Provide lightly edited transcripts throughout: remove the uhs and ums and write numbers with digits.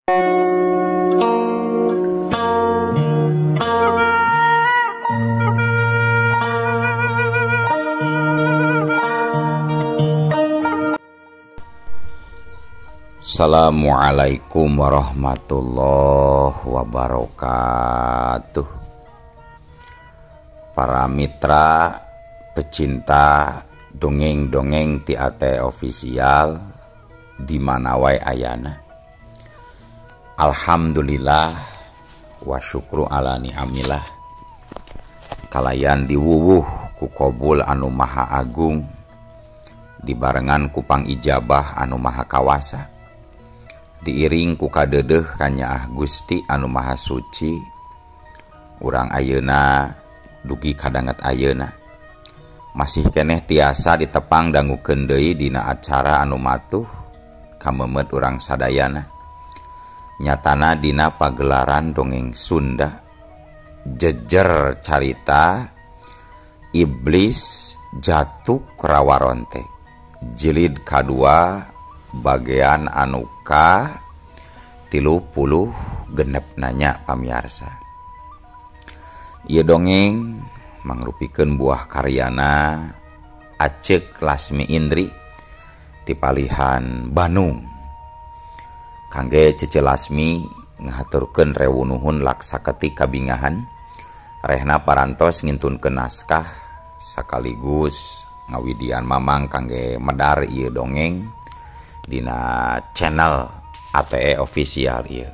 Assalamualaikum warahmatullahi wabarakatuh. Para mitra pecinta dongeng-dongeng ti ATE Official di mana wae ayana. Alhamdulillah wa syukru ala ni'amillah. Kalayan diwuwuh ku kobul anu maha agung, dibarengan ku pangijabah anu maha kawasa, diiring ku kadeudeuh kanyaah Gusti anu maha suci. Urang ayeuna dugi kadanget ayeuna masih keneh tiasa ditepang dangukeun deui dina acara anu matuh kamemet urang sadayana, nyatana dina pagelaran dongeng Sunda jejer carita Iblis Jatuh Rawarontek jilid kadua bagian anu ka 36 nanya pamiarsa. Ieu dongeng mangrupikeun buah karyana Acek Lasmi Indri ti palihan Bandung. Kangge Cece Lasmi ngahaturkeun rewu nuhun laksaketi kabingahan rehna parantos ngintunkeun naskah sakaligus ngawidian mamang kangge medar ieu dongeng dina channel ATE Official ieu.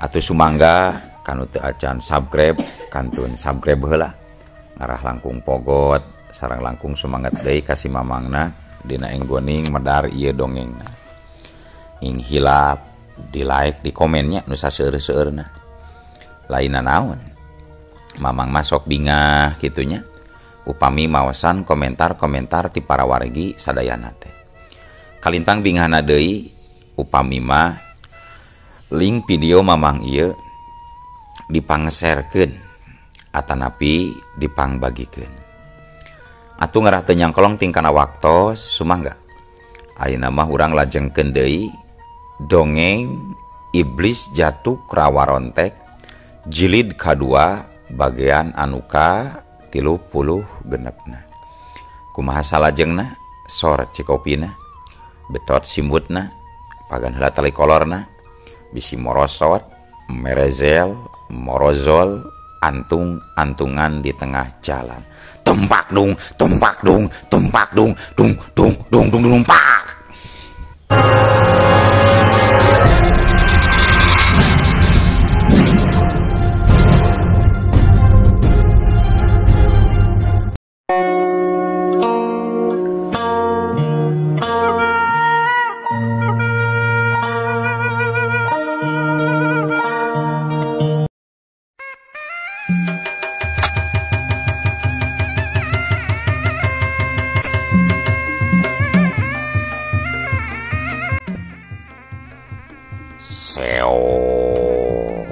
Atuh sumangga kanu teu acan subscribe kantun subscribe heula, ngarah langkung pogot sareng langkung sumanget deui ka si mamangna dina enggoning medar ieu dongengna. Ing hilap di like di komennya nu saseueur-seueurna. Lainna naon mamang masok bingah kitunya upami maosan komentar-komentar ti para wargi sadayana teh. Kalintang bingahna deui upami mah link video mamang ieu dipangserkeun atanapi dipangbagikeun. Atuh ngarah teu nyangkolong tingkana waktos sumangga. Ayeuna mah urang lajengkeun deui dongeng Iblis Jatuh Rawarontek jilid kadua bagian anu ka 36. Kumaha salajengna? Sor cikopina, betot simbutna, pagan heula tali kolorna, bisi morosot, merezel, morozol, antung-antungan di tengah jalan. Tumpak dung, tumpak dung, tumpak dung, dung dung dung dung dung pak. Seor,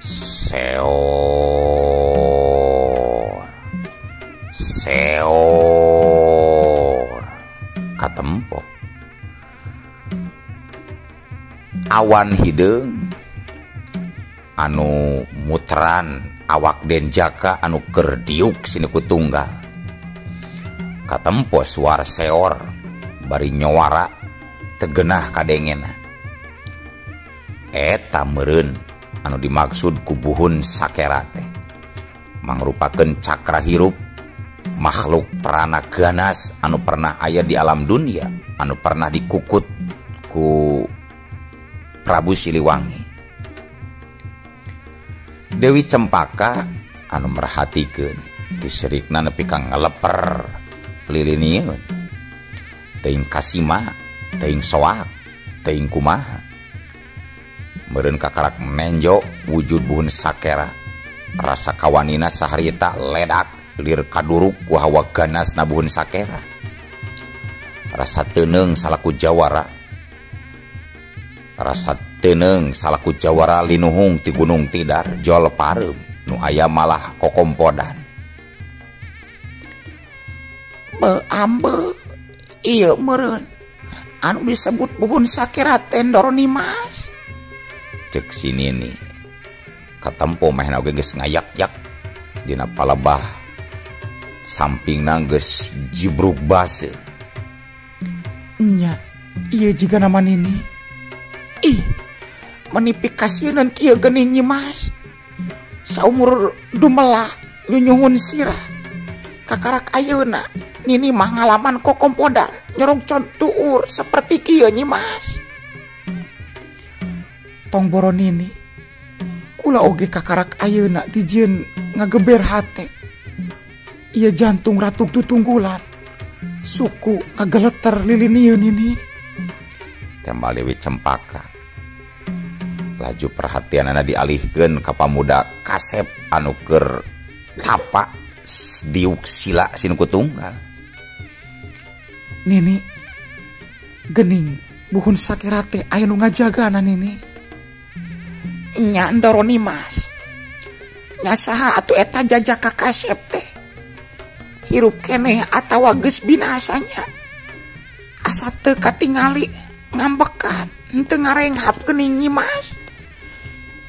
seor, seor, katempo awan hideung anu muteran awak denjaka anu keur diuk sinuku tunggal. Katempo suar seor bari nyowara tegenah kadengena. Eta meureun anu dimaksud ku buhun sakera teh mangrupakeun cakra hirup makhluk prana ganas anu pernah aya di alam dunia, anu pernah dikukut ku Prabu Siliwangi. Dewi Cempaka anu merhatikeun tiserikna nepi ka ngeleper lilinieun, teuing kasima, teuing soak, teuing kumaha. Meureun kakarak menjo wujud buhun sakera, rasa kawanina saharita ledak lir kaduruk ku hawa ganas na buhun sakera. Rasa teneung salaku jawara, rasa teneung salaku jawara linuhung ti gunung Tidar jol pareum nu aya malah kokompodan. Be ambe ieu meureun Anu disebut buhun sakera teh Ndoro Nimas. Cek si Nini. Katempo mehna oge geus ngayak-yak dina palebah sampingna geus jibruk base. Nya, ieu jiga nama Nini. Ih, menipi kasieunan kieu geuning Nyi Mas. Saumur dumelah nyunyuhun sirah. Kakarak ayeuna Nini mah ngalaman kokompodan nyorongcon tuur seperti kieu Nyi Mas. Tong boro Nini, kula oge kakarak ayeuna dijieun ngageber hate. Ieu jantung ratuk tutunggulan, suku ngageleter lilinieun Nini. Tembal Dewi Cempaka. Laju perhatianana dialihkeun ka pamuda kasep anu keur tapa diuk sila sinuku tunggal. Nini, gening buhun sakera teh aya nu ngajagana Nini. Nya Ndoro Nimas. Nya saha atuh eta jajaka kasep teh? Hirup keneh atawa geus binasanya. Asa teu katingali ngambekan, henteu ngarenghap geuning Nyi Mas.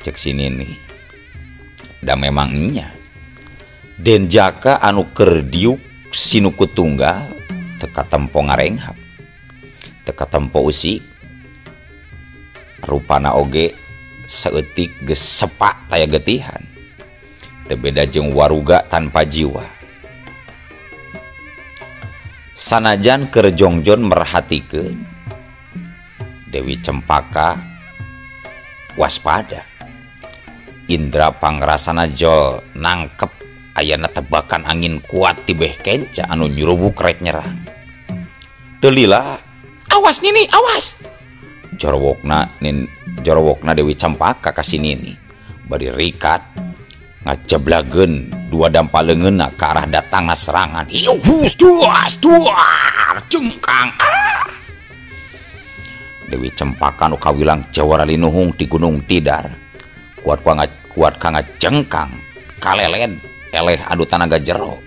Cek si Nini. Da memang nya. Den Jaka anu keur diuk sinuku tunggal teu katempo ngarenghap. Teu katempo usik. Rupana oge saeutik geus sepak taya getihan. Teu beda jeung waruga tanpa jiwa. Sanajan keur jongjon merhatikeun, Dewi Cempaka waspada. Indra pangrasana jol nangkep ayana tebakan angin kuat tibeh kenca anu nyurubuk rek nyerang. Teu lila, awas Nini, awas. Jorowokna Dewi Cempaka ka si Nini bari rikat ngajeblageun dua dampa leungeunna ka arah datangna serangan. Ieu hus duas duar jengkang. Ah! Dewi Cempaka nu kawilang jawara linuhung di Gunung Tidar kuat ka ngajengkang kaleled eleh adu tanaga jero.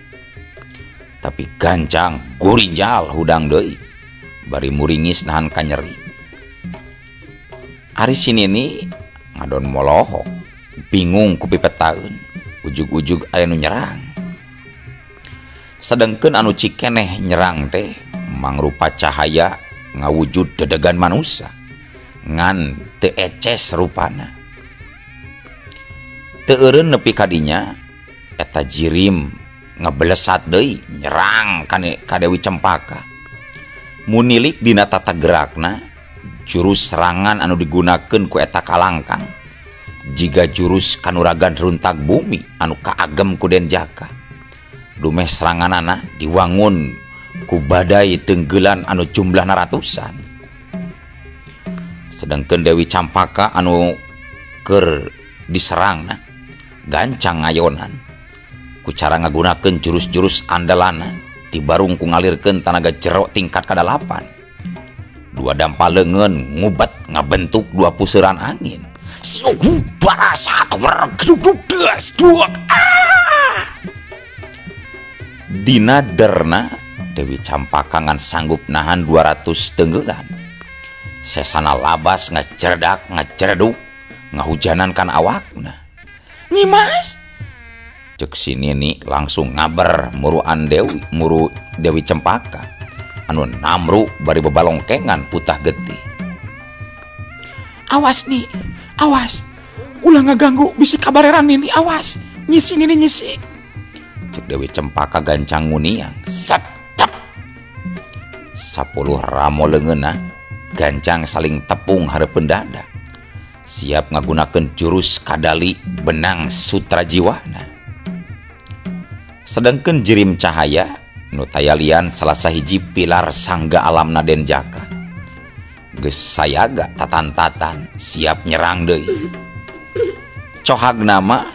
Tapi gancang gurinjal hudang deui bari muringis nahan kanyeri. Ari si Nini ngadon molohok bingung ku pipetaeun, ujug-ujug aya nu nyerang. Sedengkeun anu cikeneh nyerang teh mangrupa cahaya ngawujud dedegan manusa ngan teu eces rupana. Teu eureun nepi ka dinya eta jirim ngebelesat deui nyerang ka Dewi Cempaka. Munilik dina tata gerakna jurus serangan anu digunakeun ku eta kalangkang jiga jurus kanuragan runtag bumi anu kaagem ku Den Jaka. Dumeh seranganana diwangun ku badai tenggelan anu jumlahna ratusan. Sedengkeun Dewi Campaka anu keur diserangna gancang ngayonan ku cara ngagunakeun jurus-jurus andalana tibarung ku ngalirkeun tanaga jero tingkat kadalapan. Dua dampa leungeun ngubat ngabentuk dua puseran angin. Siuh barasa wergedug des dua. Ah! Dina derna Dewi Campaka ngan sanggup nahan 200 tenggelan. Sesana labas ngacerdak ngacerduk ngahujanan kan awakna. Nyi Mas, cek si Nini langsung ngaber muruan Dewi, muru Dewi Cempaka anu namru bari bebalongkengan putah getih. Awas nih, awas, ulah ngaganggu bisi kabareran Nini, awas, nyisi Nini nyisi. Cek Dewi Cempaka gancang nguniang, setep. 10 ramo leungeunna gancang saling tepung hareupeun dada. Siap ngagunakeun jurus kadali benang sutra jiwana. Sedengkeun jirim cahaya nu tayalian salah sahiji pilar sangga alamna Den Jaka. Geus sayaga tatan-tatan siap nyerang deui. Cohagna mah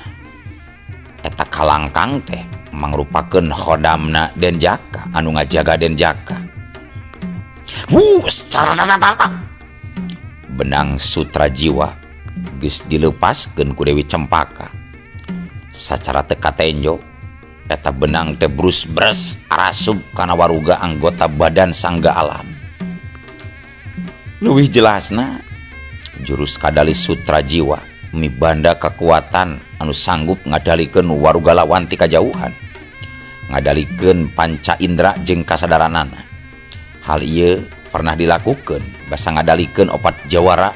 eta kalangkang teh mangrupakeun khodamna Den Jaka anu ngajaga Den Jaka. Hus, benang sutra jiwa geus dilepaskeun ku Dewi Cempaka. Sacara teu katenjo eta benang teh brus-bres arasub kana waruga anggota badan sangga alam. Leuwih jelasna jurus kadali sutra jiwa mibanda kekuatan anu sanggup ngadalikeun waruga lawan ti kajauhan, ngadalikeun panca indra jeung kasadaranana. Hal ieu pernah dilakukeun basa ngadalikeun opat jawara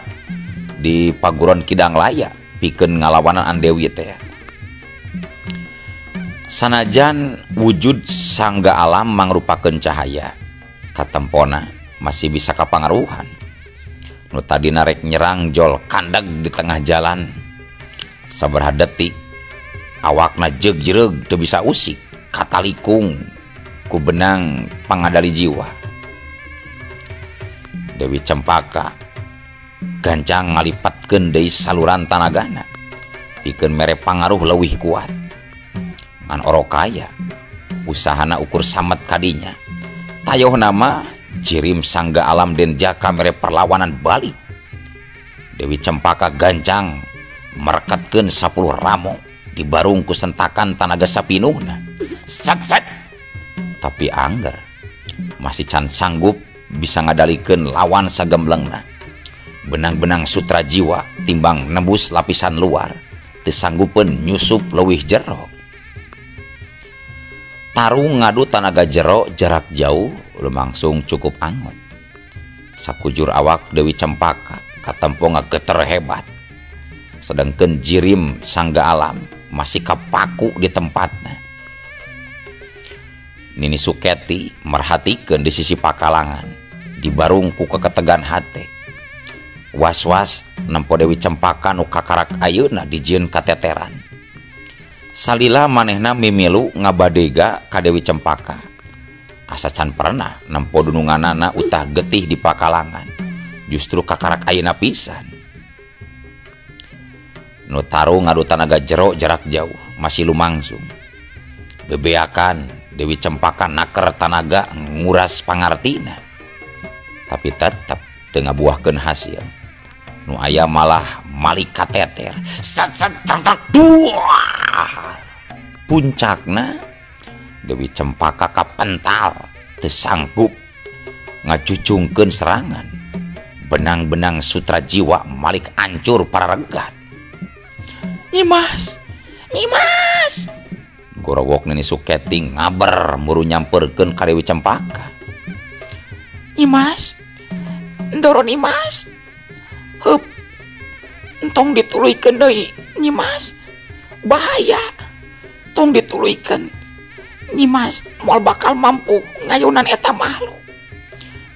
di paguron Kidang Laya pikeun ngalawanan Andewi teh. Sanajan wujud sangga alam mangrupakeun cahaya, katempona masih bisa kapangaruhan. Nu tadina rek nyerang jol kandag di tengah jalan. Sabaraha detik awakna jeug-jereug teu bisa usik, katalikung ku benang pangadali jiwa. Dewi Cempaka gancang ngalipatkeun deui saluran tanagana pikeun mere pangaruh leuwih kuat. Ngan orokaya usahana ukur samet kadinya. Tayoh nama jirim sangga alam den jaka mere perlawanan balik. Dewi Cempaka gancang merekatkeun 10 ramo dibarung ku sentakan tanaga sapinuhna. Sat sat. Tapi angger masih can sanggup bisa ngadalikeun lawan sagemblengna. Benang-benang sutra jiwa timbang nembus lapisan luar, teu sanggupeun nyusup leuwih jero. Tarung ngadu tanaga jero jarak jauh lumangsung cukup angot. Sakujur awak Dewi Cempaka katempo ngageter hebat. Sedangkan jirim sangga alam masih kapaku di tempatna. Nini Suketi merhatikeun di sisi pakalangan, dibarung ku keketegan hate. Was-was nempo Dewi Cempaka nu kakarak ayeuna dijieun kateteran. Salila manehna mimilu ngabadega ka Dewi Cempaka. Asa can pernah nempo dununganana utah getih di pakalangan. Justru kakarak ayeuna pisan. Nu tarung ngadu tanaga jero jarak jauh masih lumangsung. Bebeakan Dewi Cempaka naker tanaga nguras pangartina. Tapi tetep teu ngabuahkeun hasil. Nu aya malah malik kateter. Sat sat tang tang dua. Puncakna Dewi Cempaka kapental teu sanggup ngacucungkeun serangan. Benang-benang sutra jiwa malik ancur pararegat. Nyimas, Nyimas. Gorowok Nini Suketi ngaber muru nyamperkeun ka Dewi Cempaka. Nyimas, ndoro Nyimas. Heup, entong dituluykeun deui Nyimas. Bahaya. Tong dituluykeun. Nyimas moal bakal mampu ngayunan eta makhluk.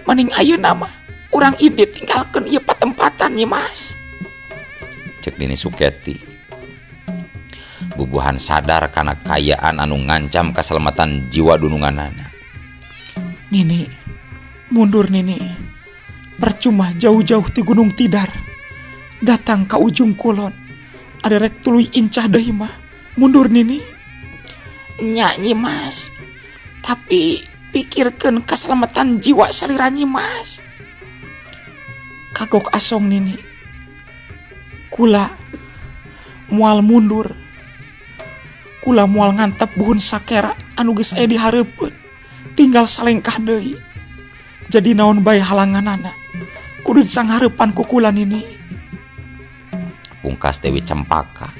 Mending ayeuna mah urang indit tinggalkeun ieu patempatan Nyimas. Cek Nini Suketi. Bubuhan sadar kana kayaan anu ngancam keselamatan jiwa dununganana. Nini, mundur Nini. Percuma jauh-jauh ti Gunung Tidar datang ka ujung kulon. Ada rek tuluy incah deui mah. Mundur Nini. Nya Nyimas. Tapi pikirkeun keselamatan jiwa salira Nyimas. Kagok asong Nini. Kula moal mundur. Kula moal ngantep buhun sakera anu geus aya di hareupeun. Tinggal salengkah deui. Jadi naon bae halanganana. Kudu disanghareupan ku kula Nini. Pungkas Dewi Cempaka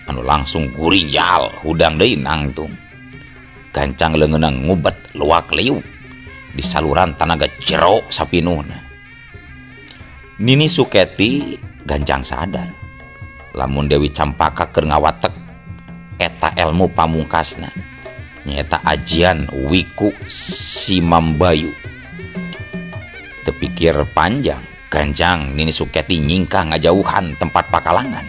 anu langsung gurinjal hudang deui nangtung. Gancang leungeunna ngubet luak liuk di saluran tanaga jero sapinuhna. Nini Suketi gancang sadar lamun Dewi Cempaka keur ngawatek eta ilmu pamungkasna nyaeta ajian Wiku Simambayu. Tepikir panjang gancang Nini Suketi nyingkah ngajauhan tempat pakalangan.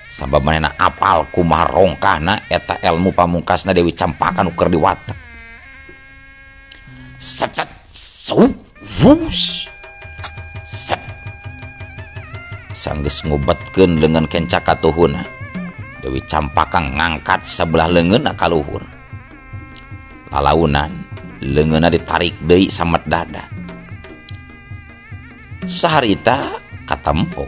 Sabab manehna apal kumaha rongkahna eta ilmu pamungkasna Dewi Cempaka nu keur diwatek. Set set sup wus set. Sanggeus ngubetkeun leungeun kenca katuhuna. Dewi Cempaka ngangkat sebelah leungeunna ka luhur. Lalaunan leungeunna ditarik deui samet dada. Saharita katempo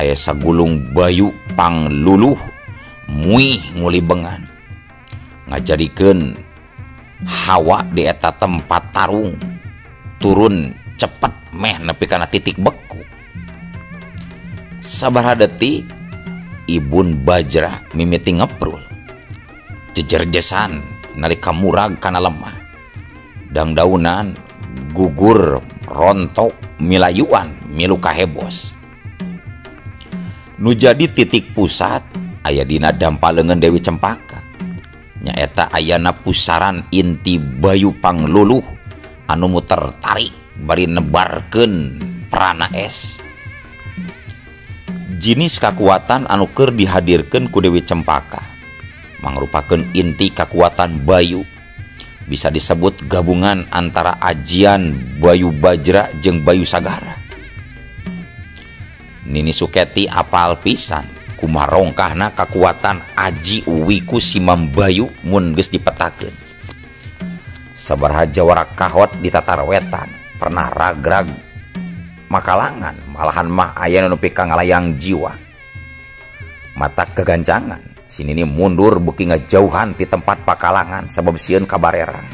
aya sagulung bayu pangluluh muih ngulibengan ngajadikeun hawa di eta tempat tarung turun cepet Meh nepi kana titik beku. Sabaraha detik Ibun Bajra mimiti ngeprul. Jejerjesan nalika murag kana lemah. Dangdaunan gugur rontok milayuan milu kahebos. Nu jadi titik pusat aya dina dampa leungeun Dewi Cempaka. Nyaeta ayana pusaran inti Bayu Pangluluh anu muter tarik bari nebarkeun prana es. Jinis kakuatan anu keur dihadirkeun ku Dewi Cempaka mangrupakeun inti kakuatan Bayu, bisa disebut gabungan antara ajian Bayu Bajra jeung Bayu Sagara. Nini Suketi apal pisan kumaha rongkahna kakuatan aji Wiku Simambayu mun geus dipetakeun. Sabaraha jawara kahot di tatar wetan pernah ragrag makalangan, malahan mah aya nu nepi ka ngalayang jiwa. Mata kegancangan si Nini mundur beuki ngajauhan ti tempat pakalangan sabab sieun kabarerang.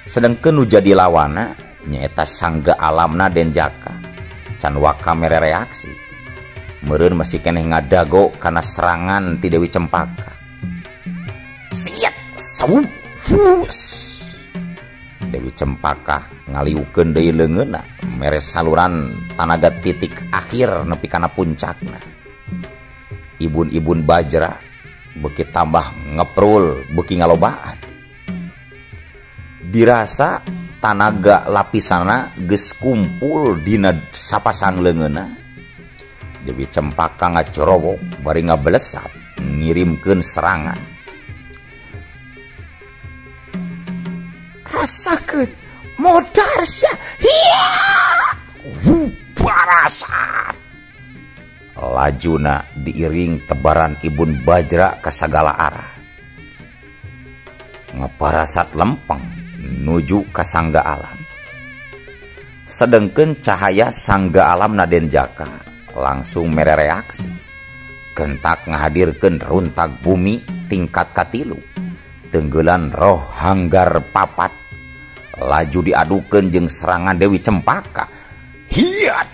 Sedengkeun nu jadi lawana nyaeta sangga alamna Denjaka. Can waka mere reaksi. Meureun masih keneh ngadago kana serangan ti Dewi Cempaka. Siat sawus. Dewi Cempaka ngaliukeun deui leungeunna mere saluran tanaga titik akhir nepi kana puncakna. Ibun-ibun Bajra beuki tambah ngeprul beuki ngalobaan. Dirasa tanaga lapisana geus kumpul dina sapasang leungeunna. Dewi Cempaka ngacorowok bari ngabelesat ngirimkeun serangan. Rasakeun modar sia. Hiya! Barasat. Lajuna diiring tebaran Ibun Bajra ka sagala arah. Ngaparasat lempeng nuju ka sangga alam. Sedengkeun cahaya sangga alam Naden Jaka langsung mere reaksi. Gentak ngahadirkeun runtak bumi tingkat katilu. Tenggelan roh hanggar papat. Laju diadukeun jeung serangan Dewi Cempaka. Hiat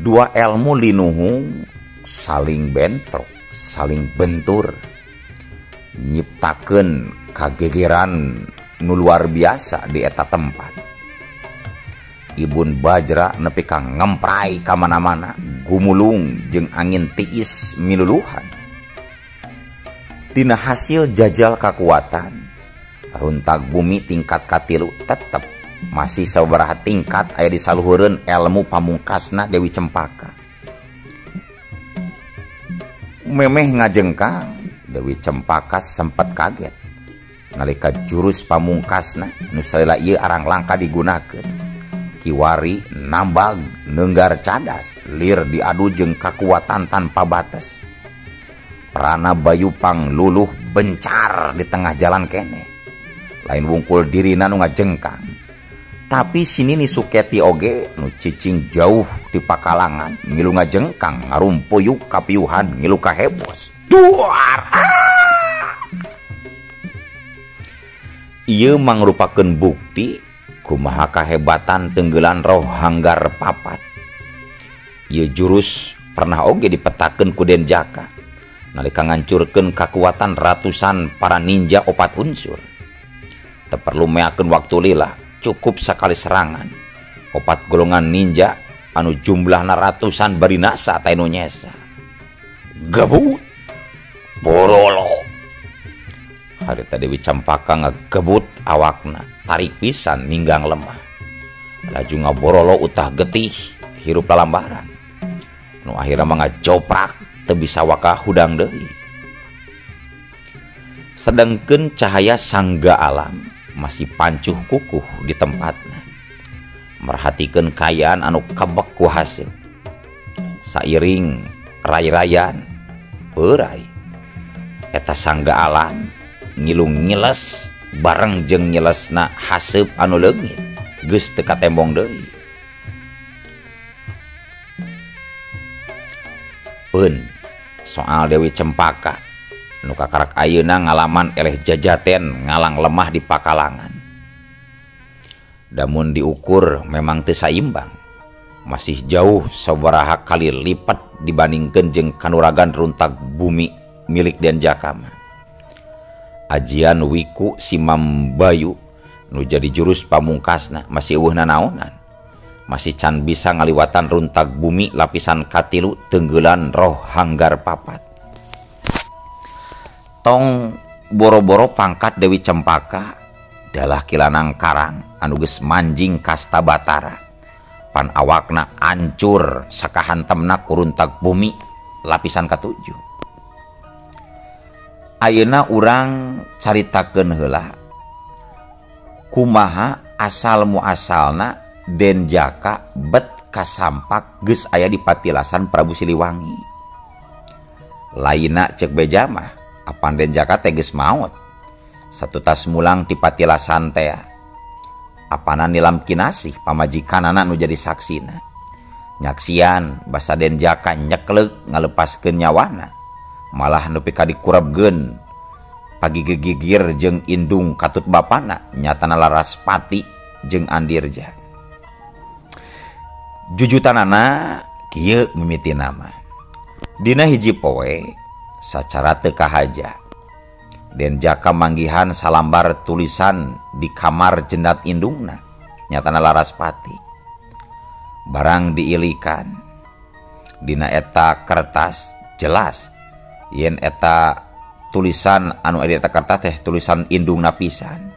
dua ilmu linuhung saling bentrok, saling bentur, nyiptakeun kagegeran nu luar biasa di eta tempat. Ibun Bajra nepi ka ngemprai ka mana-mana, gumulung jeung angin tiis miluluhan. Tina hasil jajal kakuatan, runtak bumi tingkat katilu tetep masih sabaraha tingkat aya di saluhureun ilmu pamungkasna Dewi Cempaka. Memeh ngajengkang, Dewi Cempaka sempat kaget nalika jurus pamungkasna nu salila ieu arang langka digunakeun. Kiwari nambag neunggar cadas lir diadu jeung kakuatan tanpa batas. Prana Bayu Pangluluh bencar di tengah jalan kene. Lain wungkul dirina nu ngajengkang, tapi si Nini Suketi oge nu cicing jauh di pakalangan ngilu ngajengkang ngarumpuyuk kapiuhan ngilu kahebos. Duar. Ieu mangrupakeun bukti kumaha kahebatan tenggelan roh hanggar papat. Ieu jurus pernah oge dipetakeun ku Denjaka nalika ngancurkeun kakuatan ratusan para ninja opat unsur. Teu perlu meakeun waktu lila, cukup sakali serangan. Opat golongan ninja anu jumlahna ratusan barinasa teh nu nyesa. Gebut borolo. Harita Dewi Cempaka ngagebut awakna, tarik pisan ninggang lemah. Laju ngaborolo utah getih hirup lalambaran. Nu akhirna mah ngajoprak teu bisa waka hudang deui. Sedengkeun cahaya sangga alam masih pancuh kukuh di tempatna. Merhatikeun kaayaan anu kebek ku hasil. Sairing ray-rayan peurai eta sangga alam ngilu ngiles bareng jeung ngilesna haseup anu leungit geus teu katembong deui. Peun soal Dewi Cempaka Nu kakarak ayeuna ngalaman eleh jajaten ngalang lemah di pakalangan. Damun diukur memang teu saimbang. Masih jauh sabaraha kali lipat dibandingkeun jeung kanuragan runtag bumi milik Den Jaka mah. Ajian Wiku Simambayu nu jadi jurus pamungkasna masih eueuh nanaonan. Masih can bisa ngaliwatan runtag bumi lapisan katilu tenggelan roh hanggar papat. Tong boro-boro pangkat Dewi Cempaka dalah kilanang karang anu geus manjing kasta Batara. Pan awakna ancur sakahantemna ku runtag bumi lapisan katujuh. Ayeuna urang caritakeun heula kumaha asal muasalna Den Jaka bet kasampak geus aya di patilasan Prabu Siliwangi. Lainna cek beja mah apan Den Jaka teh geus maot. Satutas mulang di patilasan teh apana nilam kinasih pamajikanana nu jadi saksina. Nyaksian basa Den Jaka nyeklek ngalepaskeun nyawana. Malah nepi ka dikurebkeun pagi gegigir jeung indung katut bapana nyatana Laraspati jeung Andirja. Jujutanana kieu mimiti nama. Dina hiji poe sacara teu kahaja Den Jaka manggihan salambar tulisan di kamar jendat indungna nyatana Laraspati. Barang diilikan dina eta kertas jelas yen eta tulisan anu aya di eta kertas teh tulisan indungna pisan.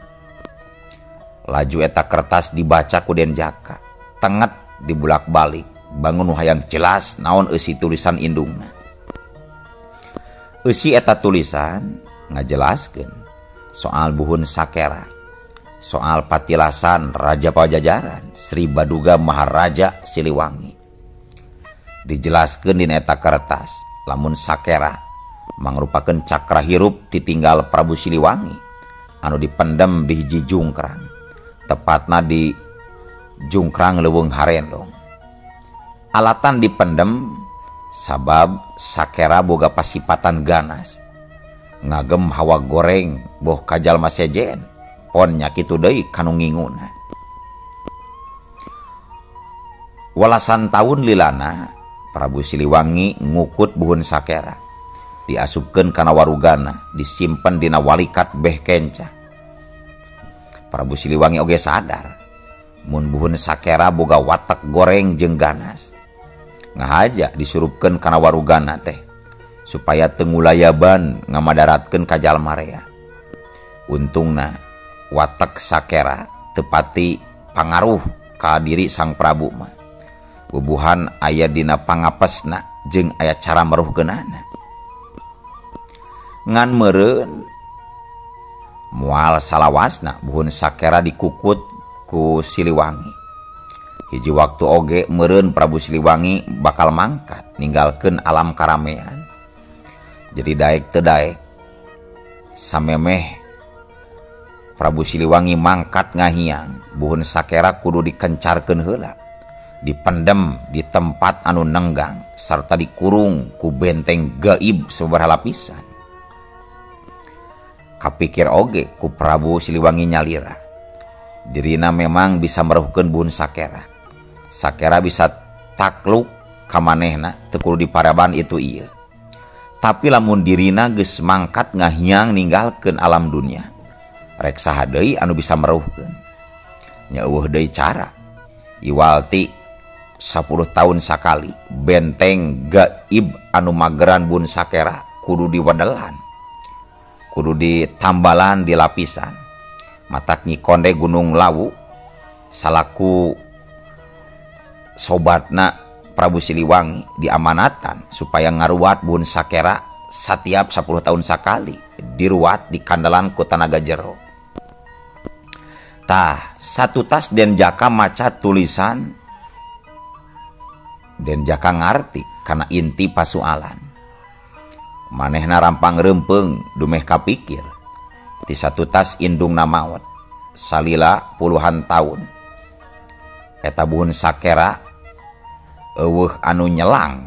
Laju eta kertas dibaca ku Den Jaka, tenget dibulak-balik bangun nu hayang jelas naon eusi tulisan indungna. Eusi eta tulisan ngajelaskeun soal buhun sakera, soal patilasan Raja Pajajaran Sri Baduga Maharaja Siliwangi. Dijelaskeun dina eta kertas lamun sakera mangrupakeun cakra hirup ditinggal Prabu Siliwangi anu dipendem di hiji jungkrang, tepatna di jungkrang Leuweung Harendong. Alatan dipendem sabab sakera boga pasipatan ganas, ngagem hawa goreng boh ka jalma sejen pon nya kitu deui kanu nginguna. Walasan taun lilana Prabu Siliwangi ngukut buhun sakera, diasupkeun kana warugana, disimpen dina walikat beh kenca. Prabu Siliwangi oge sadar mun buhun sakera boga watak goreng jeung ganas. Ngahaja disurupkeun kana warugana teh supaya teu ngulayaban ngamadaratkeun ka jalma rea. Untungna watak sakera tepati pangaruh ka diri sang Prabu mah. Bubuhan aya dina pangapesna jeung aya cara meruhkeunana. Ngan meureun moal salawasna buhun sakera dikukut ku Siliwangi. Hiji waktu oge meureun Prabu Siliwangi bakal mangkat ninggalkeun alam karamean. Jadi daek teu daek samemeh Prabu Siliwangi mangkat ngahiang, buhun sakera kudu dikencarkeun heula, dipendem di tempat anu nenggang sarta dikurung ku benteng gaib sabaraha lapisan. Kapikir oge ku Prabu Siliwangi nyalira dirina memang bisa meruhkeun buhun sakera. Sakera bisa takluk ka manehna teu kudu diparaban itu ieu. Tapi lamun dirina geus mangkat ngahiang ninggalkeun alam dunia, rek saha deui anu bisa meruhkeun? Nya eueuh deui cara. Iwalti 10 tahun sakali benteng gaib anu mageran buhun sakera kudu diwedelan, kudu ditambalan di lapisan. Matak Nyi Konde Gunung Lawu salaku sobatna Prabu Siliwangi diamanatan supaya ngaruat buhun sakera setiap 10 tahun sakali diruat di kandalan ku tanaga jero. Tah satu tas Den Jaka maca tulisan, Den Jaka ngarti kana inti pasualan. Manehna rampang rempeung dumeh kapikir ti satu tas indungna maot salila puluhan tahun. Eta buhun sakera eueuh anu nyelang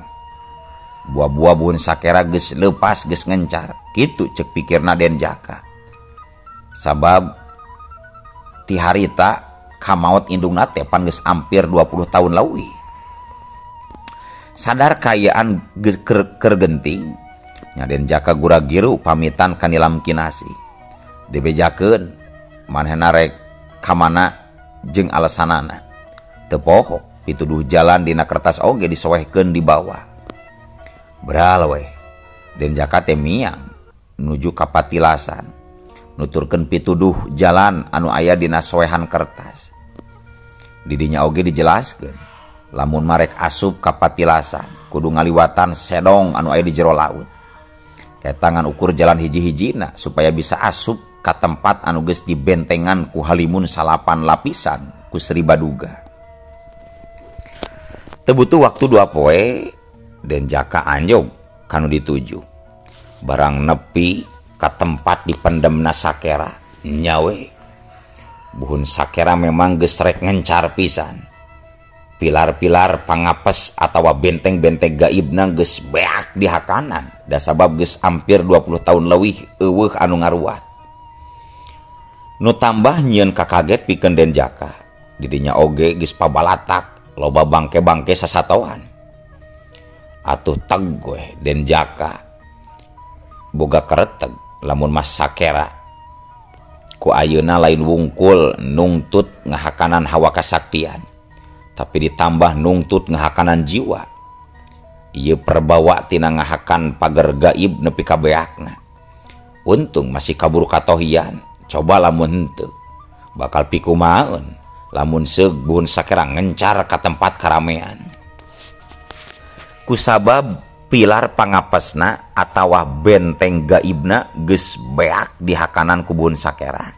Buah-buah buhun sakera geus leupas geus ngencar. Kitu cek pikirna Den Jaka. Sabab ti harita kamaot indungna teh pan geus hampir 20 tahun leuwih. Sadar kaayaan geus keur genting, nya Den Jaka gura-giru pamitan ka Nilam Kinasi. Dibejakeun manehna rek ka mana jeung alesanana. Teu poho pituduh jalan dina kertas oge disoehkeun di bawah. Beral weh, Den Jaka teh miang nuju ka patilasan, nuturkeun pituduh jalan anu aya dina soehan kertas. Didinya oge dijelaskeun, lamun marek asup ka patilasan kudu ngaliwatan sedong anu aya di jero laut. Eta ngan ukur jalan hiji-hijina supaya bisa asup ka tempat anu geus dibentengan ku halimun salapan lapisan ku Sri Baduga. Teu butuh waktu 2 poe Den Jaka anjog kanu dituju. Barang nepi ka tempat dipendemna sakera nyawe. Buhun sakera memang geus rek ngencar pisan. Pilar-pilar pangapes atawa benteng-benteng gaibna geus beak di hakanan da sabab geus hampir 20 tahun leuwih eueuh anu ngaruat. Nu tambah nyieun kakaget pikeun Den Jaka. Didinya oge geus pabalatak loba bangke-bangke sasatoan. Atuh teg weh Den Jaka boga kereteg lamun mas sakera ku ayeuna lain wungkul nungtut ngahakanan hawa kasaktian, tapi ditambah nungtut ngahakanan jiwa. Ieu perbawa tina ngahakan pager gaib nepi ka beakna. Untung masih kaburu katohian, coba lamun henteu bakal pikumaeun lamun seug buhun sakera ngencar ka tempat karamean. Kusabab pilar pangapesna atawa benteng gaibna geus beak di hakanan ku buhun sakera.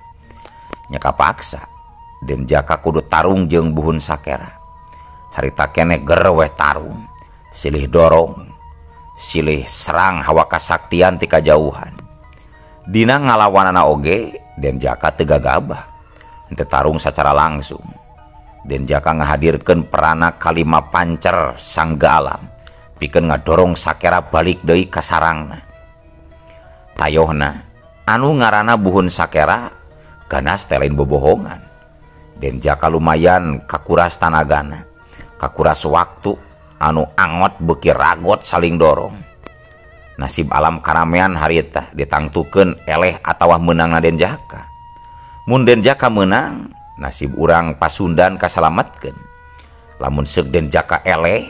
Nya kapaksa Den Jaka kudu tarung jeung buhun sakera. Harita keneh ger weh tarung, silih dorong, silih serang hawa kasaktian ti kajauhan. Dina ngalawanana oge Den Jaka teu gagabah, henteu tarung sacara langsung. Den Jaka ngahadirkeun perana kalima pancer sangga alam pikeun ngadorong sakera balik deui ka sarangna. Tayohna anu ngaranna buhun sakera ganas teh lain bobohongan. Den Jaka lumayan kakuras tanagana, kakuras waktu anu angot beuki ragot saling dorong. Nasib alam karamean harita ditangtukeun eleh atawa meunangna Den Jaka. Mun Den Jaka meunang, nasib urang Pasundan kasalametkeun. Lamun seuk Den Jaka eleh,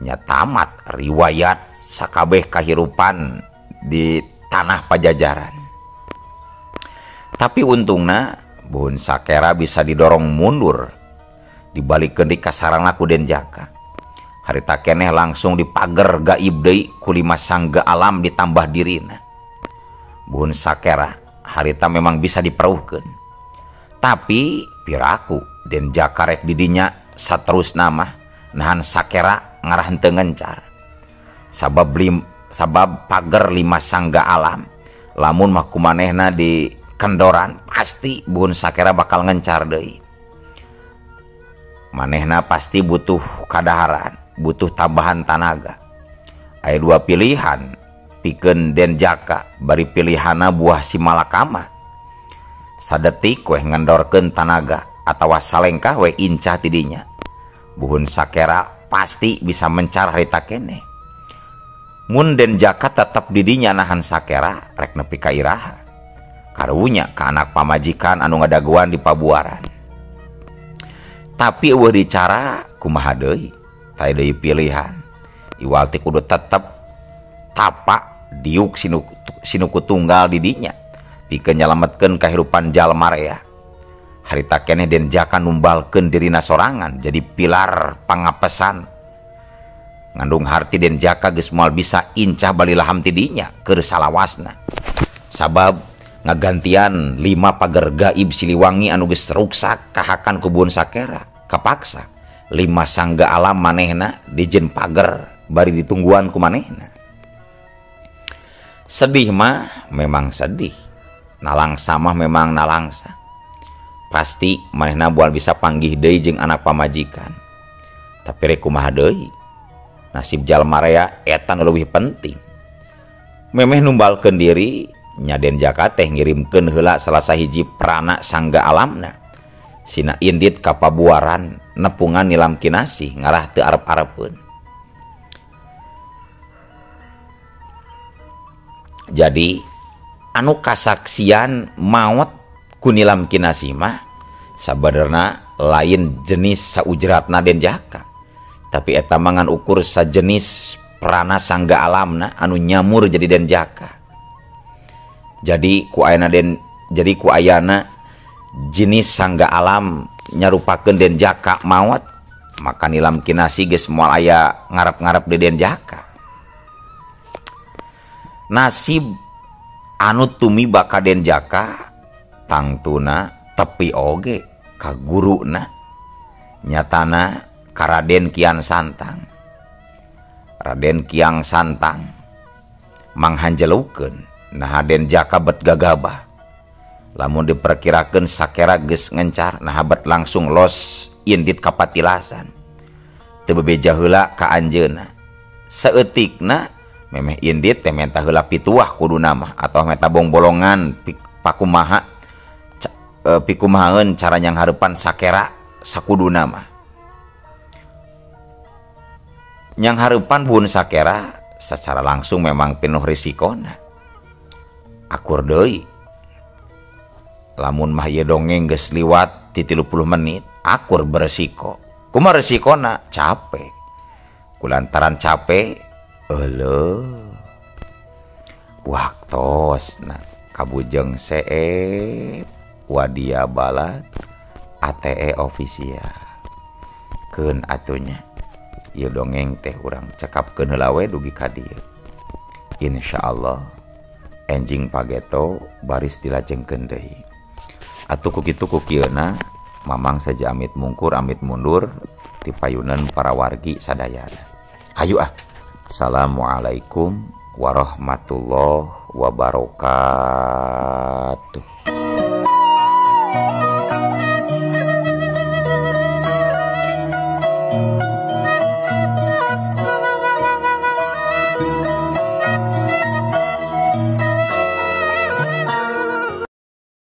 nya tamat riwayat sakabeh kahirupan di tanah Pajajaran. Tapi untungna buhun sakera bisa didorong mundur, dibalikeun di kasarangna ku Den Jaka. Harita keneh langsung dipager gaib deui ku lima sangga alam ditambah dirina. Buhun sakera harita memang bisa diperuhkeun. Tapi piraku Den Jaka rek didinya saterusna mah nahan sakera ngarah henteu ngencar. Sabab pager lima sangga alam lamun mah kumanehna di kendoran pasti buhun sakera bakal ngencar deui. Manehna pasti butuh kadaharan, butuh tambahan tanaga. Aya dua pilihan pikeun Den Jaka, bari pilihana buah si malakama. Sadetik weh ngendorkeun tanaga atawa salengkah weh incah tidinya. Buhun sakera pasti bisa mencar harita keneh. Mun Den Jaka tetep didinya nahan sakera rek nepi ka iraha. Karunya ka anak pamajikan anu ngadaguan di pabuaran. Tapi eueuh dicara kumaha deui, taya deui pilihan. Iwal ti kudu tetep tapak diuk sinuku tunggal didinya pikeun nyalametkeun kahirupan jalma rea. Harita keneh Den Jaka numbalkeun dirina sorangan jadi pilar pangapesan. Ngandung harti Den Jaka geus moal bisa incah balilaham tidinya keur salawasna. Sabab ngagantian 5 pager gaib Siliwangi anu geus ruksak kahakan ku buhun sakera kapaksa 5 sangga alam manehna dijen pager bari ditungguan ku manehna. Sedih mah memang sedih, nalangsa mah memang nalangsa. Pasti manehna moal bisa panggih deui jeung anak pamajikan. Tapi rek kumaha deui? Nasib jalma rea eta nu leuwih penting. Memeh numbalkeun diri nya Den Jaka teh ngirimkeun heula salah sahiji prana sangga alamna. Sina indit ka pabuaran nepungan Nilam Kinasih ngarah teu arep-arepeun. Jadi anu kasaksian maot ku Nilam Kinasih mah sabenerna lain jenis saujratna Den Jaka. Tapi eta mangan ukur sajenis prana sangga alamna anu nyamur jadi Den Jaka. Jadi ku ayana jadi ku ayana jenis sangga alam nyarupakeun Den Jaka maot, maka Nilam Kinasih geus moal aya ngarep-ngarep di Den Jaka. Nasib anu tumiba ka Den Jaka tangtuna tepi oge ka guruna nyatana ka Raden Kian Santang. Raden Kian Santang manghanjelukeun naha Den Jaka bet gagabah. Lamun diperkirakeun sakera geus ngencar naha bet langsung los indit ka patilasan. Teu bebeja heula ka anjeunna. Saeutikna memeh indit teh menta heula pituah kuduna mah atau menta bongbolongan pakumaha pikumahaeun cara nyanghareupan sakera sakuduna mah. Nyanghareupan bun sakera secara langsung memang penuh risikona. Akur deui. Lamun mah ieu dongeng geus liwat ti 30 menit, akur beresiko. Kumaha resikona? Capek. Kulantaran capek, euleuh. Waktosna kabujeng seep wadia balad ATE official. Keun atunya. Ieu dongeng teh urang cekapkeun heula we dugi ka dieu. Insyaallah enjing pageto baris dilajengkeun deui. Atuh ku kitu ku kieuna Mamang saja amit mungkur amit mundur ti payunan para wargi sadayana. Hayu ah. Assalamualaikum warahmatullahi wabarakatuh.